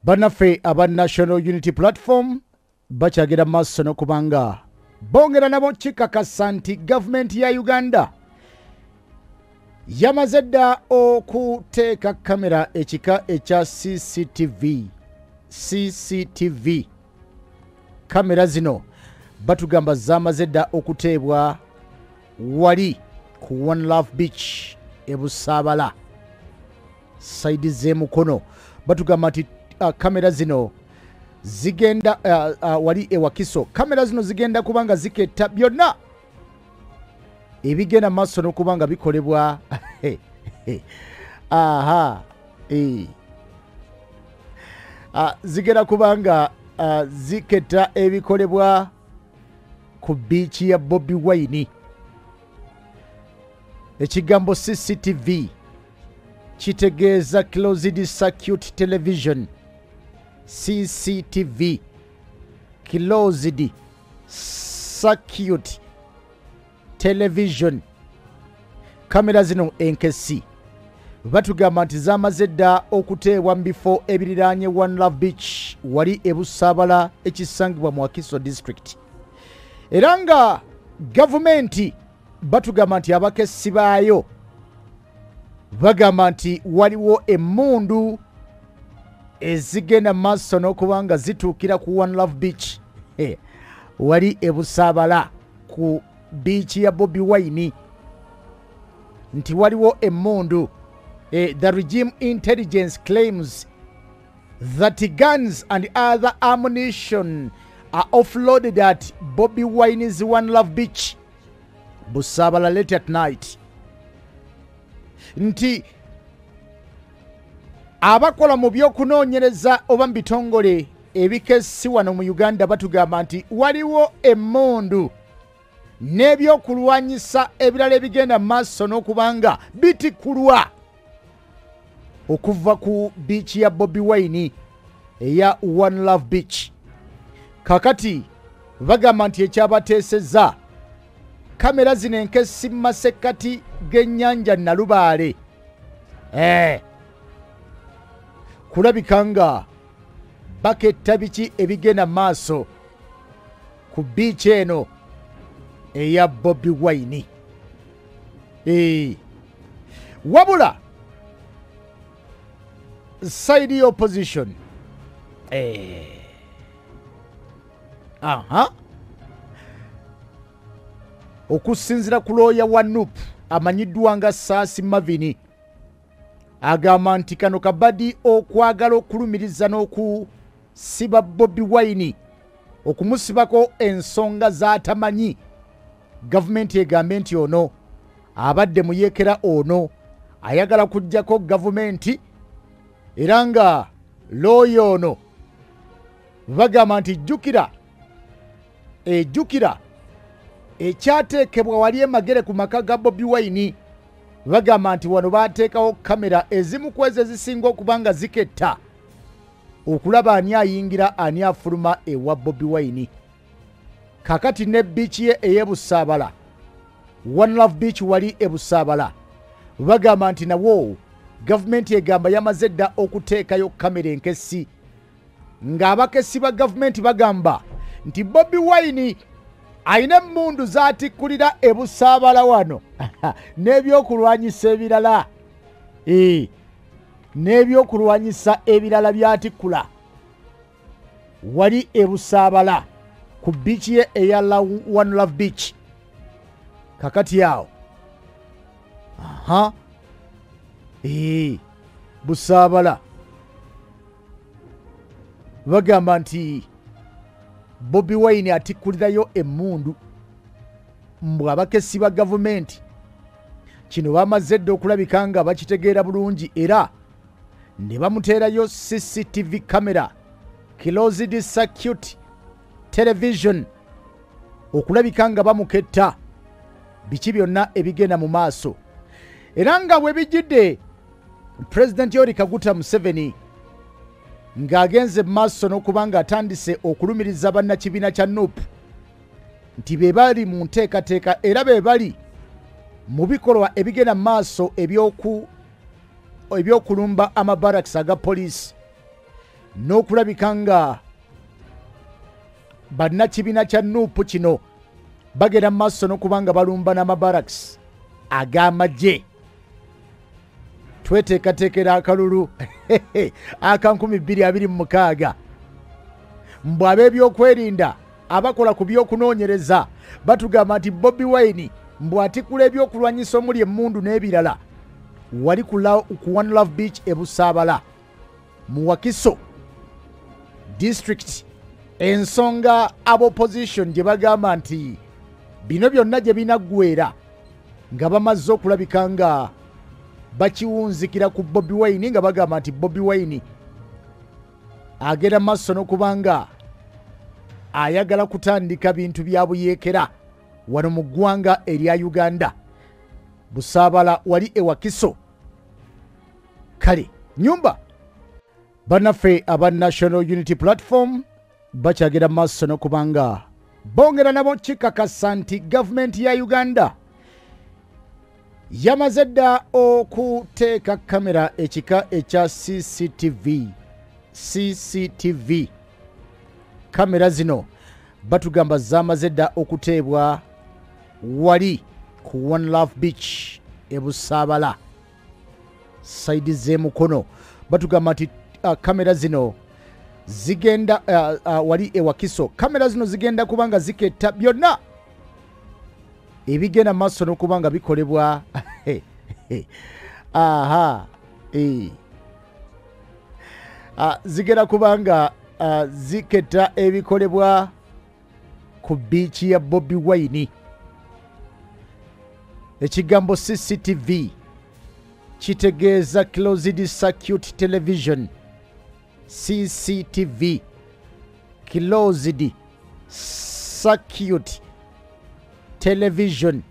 Bannaffe aba National Unity Platform bakyagenda maaso n'okubanga bongera nabo kikakasa nti gavumenti ya Uganda yamaze dda okuteeka kamera ekika ekya CCTV. CCTV kamera zino batugamba zamaze dda okuteebwa wali ku One Love Beach e Busaabala side z'emukono. Batugamba nti kamera zino zigenda wali e Wakiso. Kamera zino zigenda kubanga ziketta byonna ebigenda maaso n'okubanga bikolebwa. Aha, zigenda kubanga ziketta ebikolebwa ku biiki ya Bobi Wine. Ekigambo CCTV kitegeeza Closed Circuit Television. CCTV, Closed Circuit Television. Kamera zino enkesi batugamba nti zamaze dda okuteebwa mu bifo ebiriraanye One Love Beach wali e Busaabala ekisangibwa mu Wakiso District. Era nga gavumenti batugamba nti abakessi baayo bagamba nti waliwo emmundu ezigenda maaso n'okuba nga zituukira ku One Love Beach wali e Busaabala ku biiki ya Bobi Wine, nti waliwo emmundu. The regime intelligence claims that guns and other ammunition are offloaded at Bobi Wine's One Love Beach Busaabala late at night. Nti abakola mu byokunoonyereza oba mu bitongole ebikessi wano mu Uganda batugamba nti waliwo emmundu n'ebyokulwanyisa ebirala ebigenda mu maaso n'okubanga bitikkulwa okuva ku biiki ya Bobi Wine eya One Love Beach. Kakati bagamba nti ekyabateesezza kamera zino enkessi mu masekkati g'ennyanja Nalubaale kulabika nga baketta biki ebigenda maaso ku biiki eno eya Bobi Wine. Wabula side opposition aha, okusinziira ku looya wa NUP amanyiddwa nga Saasi Mavini agamba nti kano kabadi okwagala okulumiriza n'okusiba Bobi Wine, okumusibako ensonga z'atamanyi. Gavumenti egambe nti ono abadde muyeekera, ono ayagala kuggyako gavumenti. Era nga looya ono bagamba nti jjukira ejjukira ekyateekebwa wali emagere ku maka ga Bobi Wine. Bagamba nti wano baateekawo kamera ezimu ku ezo ezisinga okuba nga ziketta okulaba ani ayingira ani afuluma ewa Bobi Wine. Kakati ne biiki ye ey'e Busaabala, One Love Beach wali e Busaabala, bagamba nti nawo gavumenti egamba yamaze dda okuteekayo kamera enkessi, ng'abakessi ba gavumenti bagamba nti Bobi Wine alina emmundu z'atikkulira e Busaabala wano n'ebyokulwanyisa ebirala, n'ebyokulwanyisa ebirala by'atikkula wali e Busaabala ku biiki ye eya One Love Beach. Kakati awo aha, Busaabala bagamba nti Bobi Wine atikkulirayo emmundu. Mbw abakessi ba gavumenti kino bamaze dda okulabika nga bakitegeera bulungi, era ne bamuteerayo CCTV camera, Closed Circuit Television, okulabika nga bamuketta biki byonna ebigenda mu maaso. Era nga bwe bijjidde, Pulezidenti Yoweri Kaguta Museveni ng'agenze mu maaso n'okuba ng'atandise okulumiriza bannakibiina kya NUP nti be bali mu nteekateeka era be bali mu bikolwa ebigenda mu maaso ebyokulumba amabaraks aga poliisi. n'okulabika nga bannakibiina kya NUP kino bagenda mu maaso n'okuba nga balumba n'amabaraks ag'amagye. Tweteekateekera akalulu aka 2026. Mbw ab'ebyokwerinda abakola ku byokunoonyereza batugamba nti Bobi Wine mbw'atikula ebyokulwanyisa omuli emmundu n'ebirala wali ku One Love Beach e Busaabala mu Wakiso district. Ensonga ab'opposition gye bagamba nti bino byonna gye binaggwera nga bamaze okulabika nga bakiwunzikira ku Bobi Wine, nga bagamba nti Bobi Wine agenda maaso n'okuba nga ayagala kutandika bintu bya buyeekera wano mu ggwanga erya Uganda. Busaabala wali e Wakiso. Kale nyumba bannaffe aba National Unity Platform bakyagenda maaso n'okuba nga bongera nabo kikakasa nti gavumenti ya Uganda yamaze dda okuteeka kamera ekika ekya CCTV. CCTV kamera zino batugamba zamaze dda okuteebwa wali ku One Love Beach e Busaabala saidi z'emukono. Batugamba nti kamera zino zigenda wali e Wakiso. Kamera zino zigenda kubanga ziketta byonna ebigenda maaso n'okuba nga bikolebwa. Aha, zigenda kubanga ziketta ebikolebwa ku biiki ya Bobi Wine. Ekigambo CCTV kitegeeza Closed Circuit Television. CCTV, Closed Circuit Television.